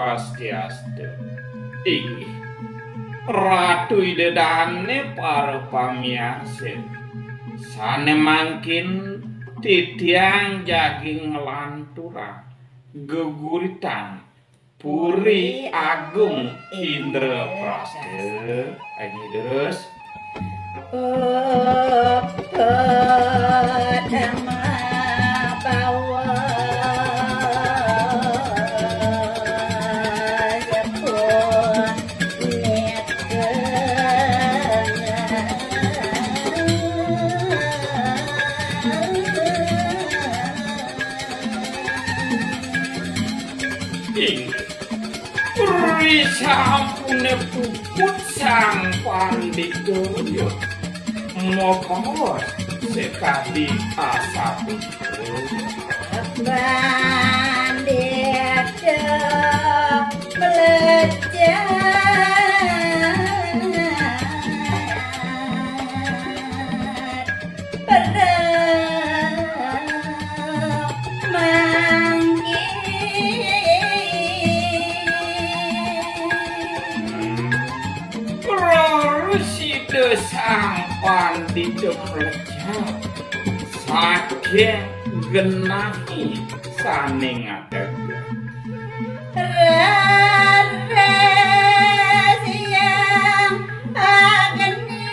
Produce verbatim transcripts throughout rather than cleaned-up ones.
Swastiastu. Inggih. Ratu Ida Dane para pamiarsa. Sane mangkin titiang jagi nglanturang geguritan Puri Agung Indraprasta. Aji terus. Inggih. Risampune puput Sang Pandita Ruyut, mabaos sakadi asapunika. Pandita mlecet. Perang manggih. Prasida Sang Pandita mlecet saking genahe sane ngadeg. Raris Hyang Agni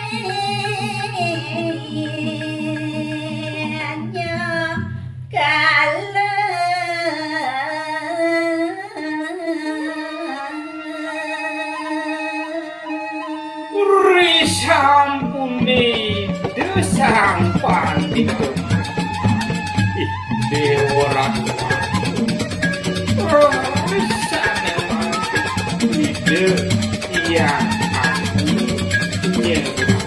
nyokala. Risampune Ida Sang Pandita. Ih, Dewa Ratu. Risane mangke Ida Hyang Agung nyerah.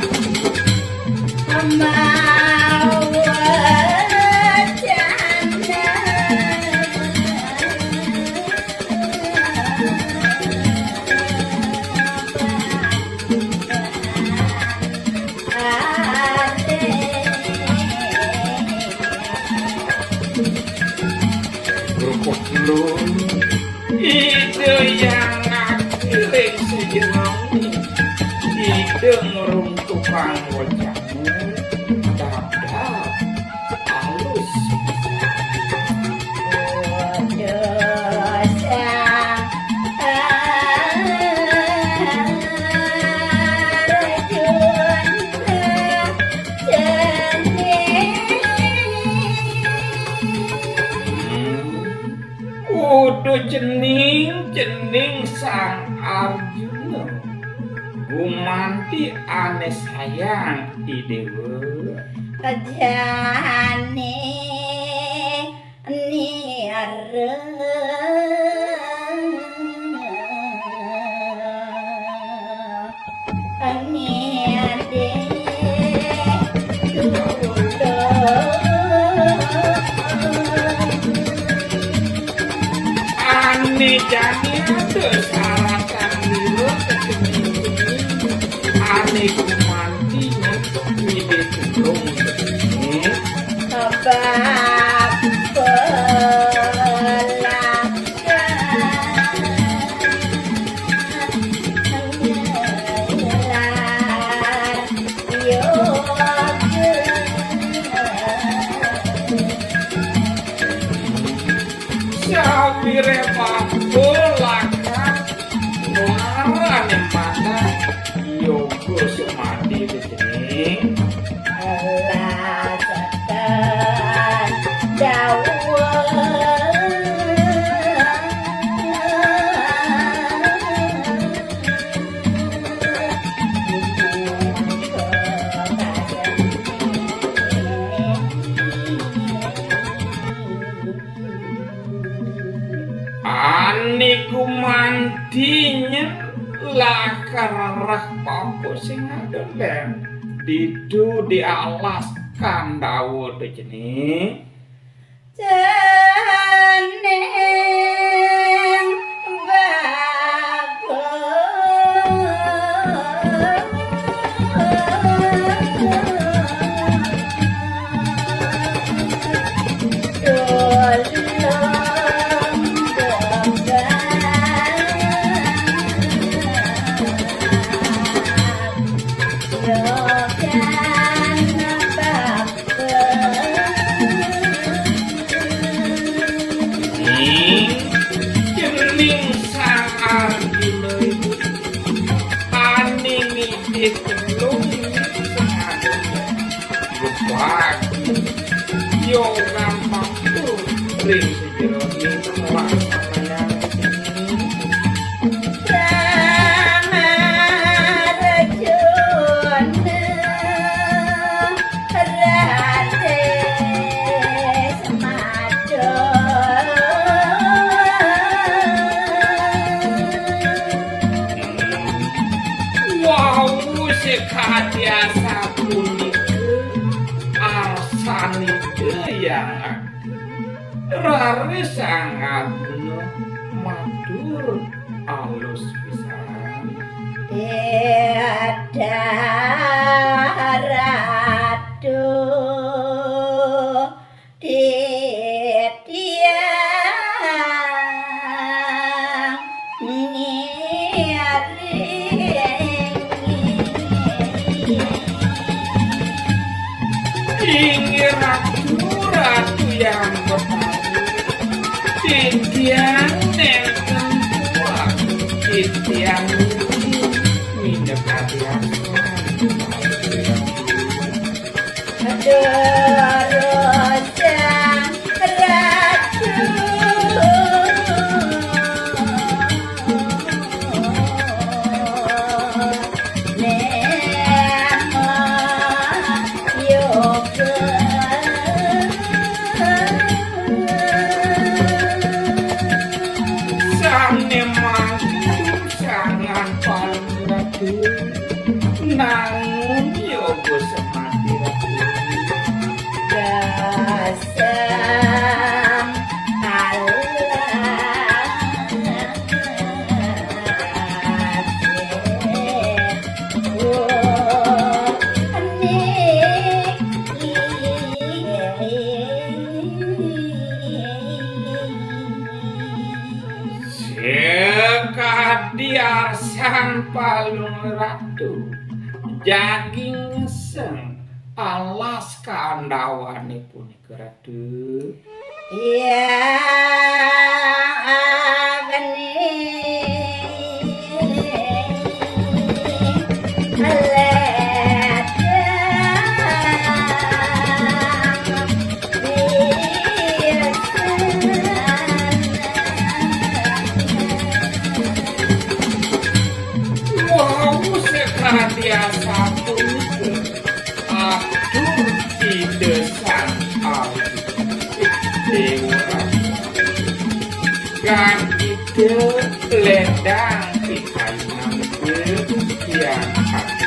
Kerupuk telur. Ida Hyang Agung sejeneng. Ida ngruntuhang wajahmu. Dadap alus. Uduh cening, cening Sang Arjuna. Gumanti ane sayang I Dewa. Jane nira. Ane jani ada saratan liro kekening ane gumanti nyang wide tulung. Bab Sawire mabur lakar, warane mata yoga semadi dening. Lasekan dawuh. Ane gumanti nyang lakar rereh papa sing ada lem. Ditu di alas Kandawa to cening. Cening bagus. Tulung beban. Gebag. Yo gampang tuh ring sejeroning laksananya. Ramarjuna Raden Semada. Wau, sekadi asapunika arsanipun Hyang Ageng. Raris Sang Arjuna matur alus pisan. Titah Ratu titiang ngiring. Inggih Ratu, Ratu Hyang Betara, titiang nénten tuah, titiang ngiring minakadi arsan. Durusang Ratu Nema Yoga. Sané mangku sangan paling Ratu, nangun yoga semati Ratu. Dasam alas. Sekadi arsan palungguh Ratu, jagi ngeseng alas kaandawané punika, Ratu. Hyang Agni Ledang. Wau, sekadi asapunika atur Ida Sang Hyang Déwa Ratu. Kang Ida Ledang pikayunan Hyang Agni.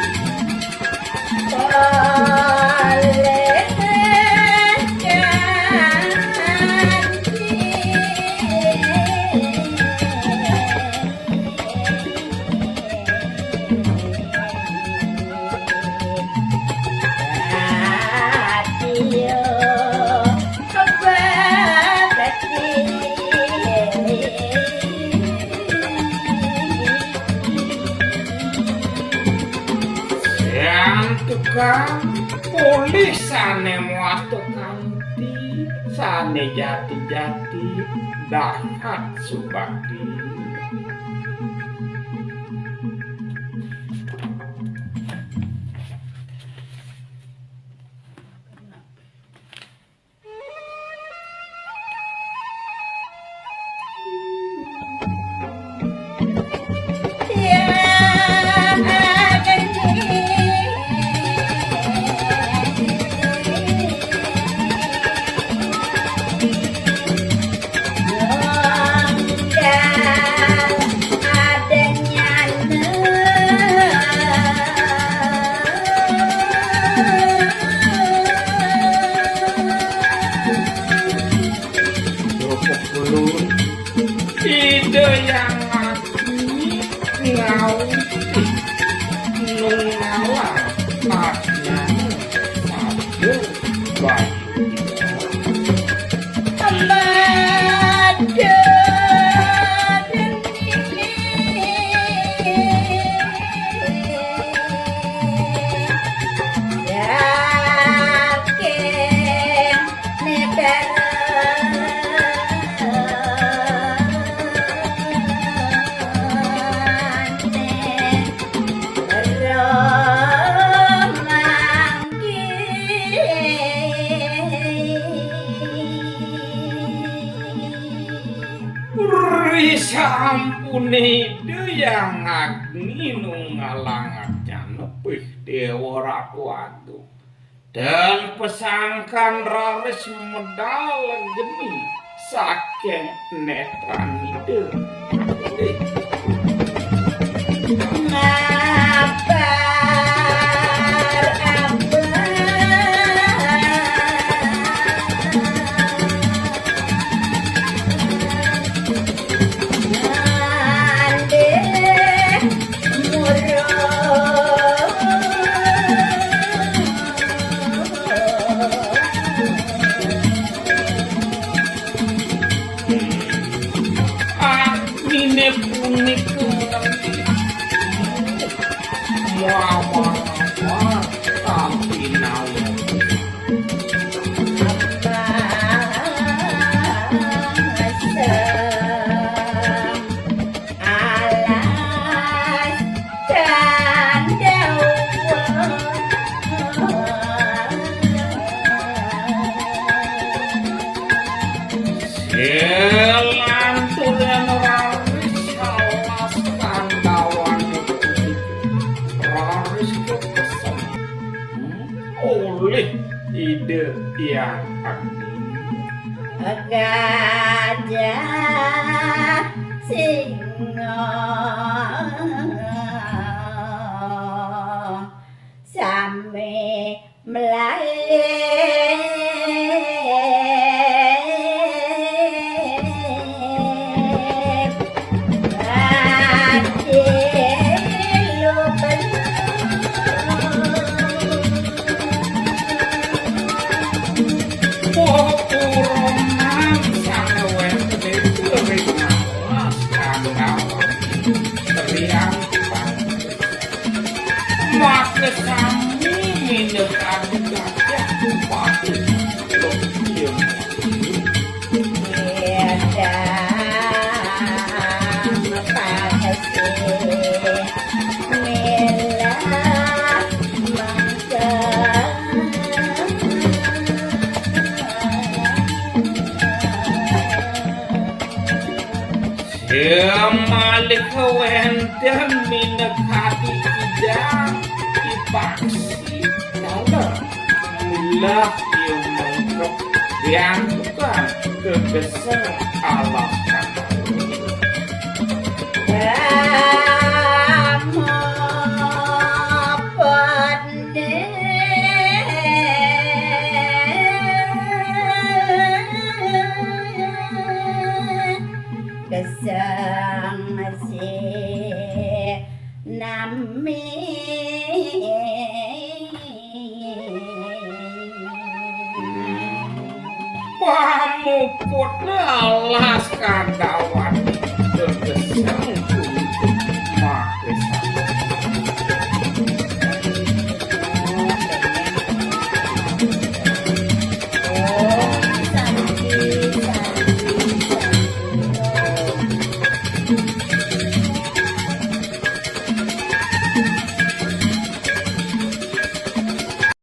Sang tukang polih sané muat kanthi, sané jati-jati dahat subakti. Kerupuk Belun. Ida Hyang Agni ngawiti nungalang ajnana sabda bayu. Negara. Nida Hyang Agni nu ngalangat janepih Déwa Ratu Agung. Dan pasangkan raris medal geni saking netranida. Agnine punika nembih mawar-mawar kanthi nawa. Alas Kandawa. Selanturan raris alas Kandawa raris kapeseng olih Ida Hyang Agni. Gajah Singa sami mlayu. Pepurangan sane wenten ing alas Kandawa. Rianti pangkis. Maka sami minangka gajah bupati. Malih wenten minangka kidang ipaksi daler. Mula iya mengkep diantukan kegeseng alas Kandawa. Gesang si nami. Pamuputne alas Kandawa